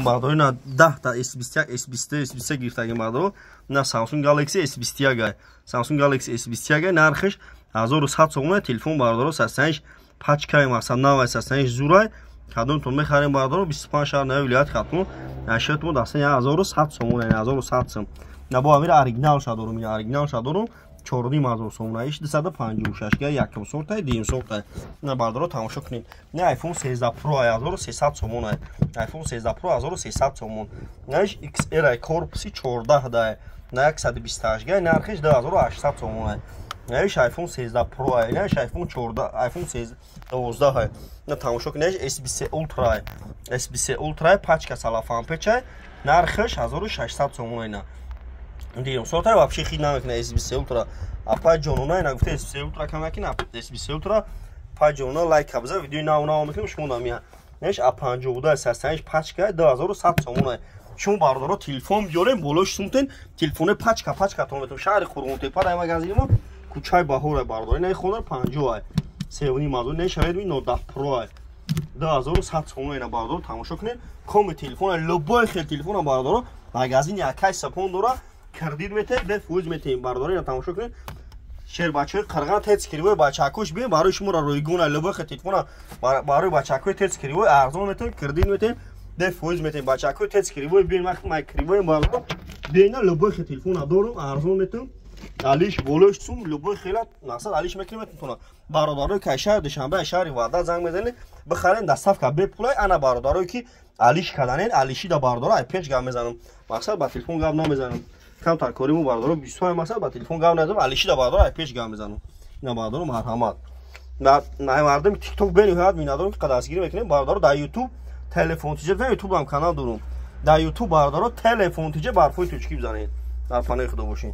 Бардоро, ина 10 та S21, S22, S23 гирифтагим, бардоро. На Samsung Galaxy S21 ай. Samsung Galaxy S21 ай, нархиш 1100 сомон. Телефон, бардоро, состояниш пачкай, мақсад навай, состояниш зурай. Кадомтон мехарем, бардоро, 25 шаҳр нави вилояти Хатлон ашётмо дастан 1100 сомон, 1100 сом. На бо амира оригинал ша дорум, ина оригинал ша дорум, 4500 сомон. Иш 256 га, якум сортай, дуюм сортай. На, бардоро, тамошо кунед. На iPhone 13 Pro 1300 сомон ай. iPhone 13 Pro 1300 сомон. Наиш XR ай, корпуси 14 дай. На 128 га, нархиш 2800 сомон ай. Наиш iPhone 13 Pro ай, наиш iPhone 14, iPhone 12 ай. На, тамошо кунед, S23 Ultra ай. S23 Ultra ай, пачка салафан печай, нархиш 1600 сомон ай. На дигам сортай вообще хит намекуна S23 Ultra. Апай ҷонона, ина гуфта S23 Ultra кам накина, S23 Ultra пай ҷонона лайк кабза, видеои нав нав мекунем, шумо намия. Неш А52 состояниш пачка 2100 сомон ай. Шумо, бародаро, телефон биёрем, болош сумтен, телефони пачка пачка тон метон. Шаҳри Қурғонтепа дай магазини мо, кӯчаи Баҳор ай, бардор. Ина хона 50 ай. 3,5 мазон. Не Redmi Note 10 Pro ай. 2100 сомон. Ина, бардоро, тамошо кунед. Коми телефон, любой хел телефона, бардоро, магазини акай сапон дора, кредит метаем, бефоиз метаем, бардоро. Ина тамошо кунед. Шербачаҳои қирған, ТЭЦ Кривой, бачакош бием, барои шуморо ройгона любой хел телефона барои бачакои ТЭЦ Кривой арзон метаем, кредит метаем, бефоиз метаем. Бачакои ТЭЦ Кривой бием, май Кривой, бардоро, биена, любой хел телефона дорум, арзон метаем. Алиш болош сум, любой хела мақсад алиш мекунем метавона. Бародарое ки шаҳри Душанбе, шаҳри Ваҳдат занг мезанед, бихарен, доставка бепулай. Ана бародарое ки алиш каданен, алишида, бардоро, ай пеш гап мезанам, мақсад ба телефон гап намезанам, камтар кориму, бардоро, бисёр, мақсад ба телефон гап назанам, алишида, бардоро, ай пеш гап мезанам. Ина, бардоро, марҳамат. Мардуми Тикток бениҳоят миннатдорам, ки дастгирӣ мекунем, бардоро. Дар Ютуб Телефон Тиҷа, Ютубам канал дорум. Дар Ютуб, бардоро, Телефон Тиҷа барфои точки бизанед. Дар панои Худо бошед.